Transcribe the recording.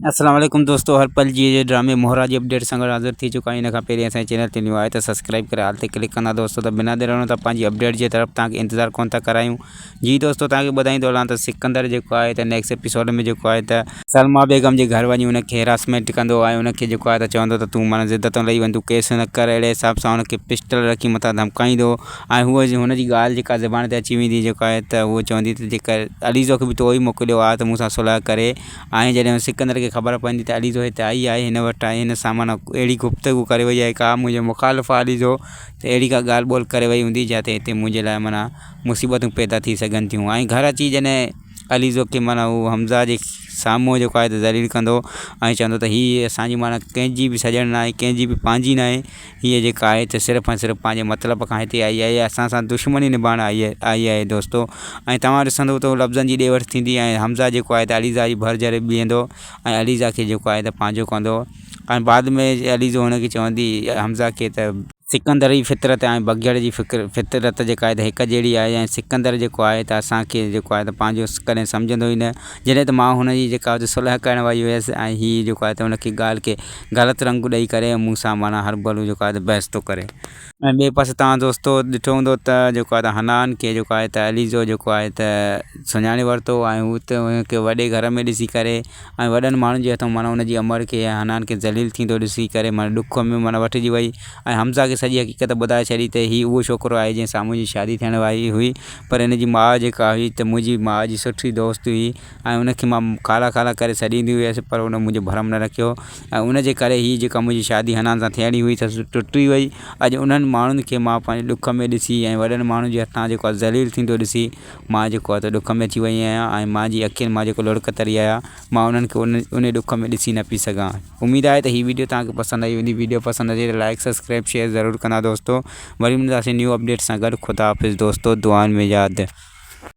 السلام عليڪم دوستو هر پل جي جي ڊرامي مهرا جي اپڊيٽ سان گڏ حاضر ٿي چڪا آهيون ان کان پهرين اسان جي چينل تي نيو آهي ته سبسڪرائب ڪري آل تي ڪلڪ ڪندا دوستو ته بنا دير ته پنهنجي اپڊيٽ جي طرف تان کي انتظار ڪون ٿا ڪرايون جي دوستو تان کي ٻڌائيندو هلان ته سڪندر جيڪو آهي ته نيڪسٽ ايپيسوڊ ۾ جيڪو آهي ته سلميٰ بيگم جي گهر وڃي ان کي هراسمينٽ ڪندو ۽ ان کي جيڪو آهي ته چوندو ته تون معنيٰ ضد تان لهي وڃ تون ڪيس نه ڪر اهڙي حساب سان ان کي پسٽل رکي مٿان ڌمڪائيندو ۽ هوء هن جي ڳالهه جيڪا زبان تي اچي ويندي جيڪو آهي ته هوء چوندي ته جيڪر عليزو کي به تو ئي موڪليو آهي ته مون سان صلح ڪري ۽ جڏهن سڪندر کي خبر پوندي ته عليزو هتي آئي آهي هن وٽ آئي هن سان معنيٰ اهڙي گفتگو ڪري وئي آهي ڪا منهنجي مخالف آهي عليزو ته اهڙي ڪا ڳالهه ٻولهه ڪري وئي هوندي جاتي هتي منهنجي لاء معنيٰ مصيبتون پيدا ٿي سگهن ٿيون ۽ گهر اچي جڏهن عليزو کي معنيٰ هو حمزه جي سامهون جيڪو آهي ته ذليل ڪندو ۽ چوندو ته هي اسانجي معنيٰ ڪنهن جي به سڄڻ ناهي ڪنهن جي به پنهنجي ناهي هيء جيڪا آهي ته صرف ۽ صرف پنهنجي مطلب کان هتي آئي آهي اسان سان دشمني نڀائڻ آئي آئي آهي دوستو ۽ توهان ڏسندو ته لفظن جي ڏي وٺ ٿيندي ۽ حمزه جيڪو آهي ته عليزا جي ڀر جهري بيهندو ۽ عليزا کي جيڪو آهي ته پنهنجو ڪندو ۽ بعد ۾ عليزو هن کي چوندي حمزه کي ته سڪندر جي فطرت ۽ بگهڙ جي فڪر فطرت جيڪا آهي ته هڪ جهڙي آهي ۽ سڪندر جيڪو آهي ته اسان کي جيڪو آهي ته پنهنجو ڪڏهن سمجهندو ئي نه جڏهن ته مان هن جي جيڪا صلح ڪرڻ وئي هيس ۽ هي جيڪو آهي ته هن کي ڳالهه کي غلط رنگ ڏئي ڪري مون سان معنيٰ هر ڀلو جيڪو آهي ته بحث ٿو ڪري. ۽ ٻئي پاسي توهان دوستو ڏٺو هوندو ته جيڪو آهي ته حنان کي جيڪو آهي ته عليزو جيڪو آهي ته سڃاڻي ورتو ۽ هو ته هن کي وڏي گهر ۾ ڏسي ڪري ۽ وڏن ماڻهن جي هٿون معنيٰ ان جي امڙ کي ۽ حنان کي ذليل ٿيندو ڏسي ڪري معنيٰ ڏک ۾ معنيٰ وٺجي وئي ۽ حمزه کي سڄي حقيقت ٻڌائي ڇڏي ته هي اهو ڇوڪرو آهي جنهن سان منهنجي شادي ٿيڻ واري هئي پر هن جي ماء جيڪا هئي ته منهنجي ماء جي سٺي دوست هئي ۽ ان کي مان خالا خالا ڪري سڏيندي هيس پر ان منهنجو ڀرم نه رکيو ۽ ان جي ڪري هي جيڪا منهنجي شادي حنان سان ٿيڻي هئي سا ٽٽي وئي اڄ انهن ماڻهن کي مان پنهنجي ڏک ۾ ڏسي ۽ وڏن ماڻهن جي هٿان جيڪو آهي ذليل ٿيندو ڏسي مان جيڪو آهي ته ڏک ۾ اچي وئي آهيان ۽ منهنجي اکين مان جيڪو لڙڪ تري آيا مان انهن کي ان ڏک ۾ ڏسي نه پئي سگهان اميد آهي ته هي ويڊيو توهان کي پسند آئي هوندي ويڊيو پسند اچي ته لائڪ سبسڪرائب شيئر ضرور ڪندا دوستو وري ملنداسين نيو اپڊيٽ سان گڏ خدا حافظ دوستو دعائن ۾ ياد.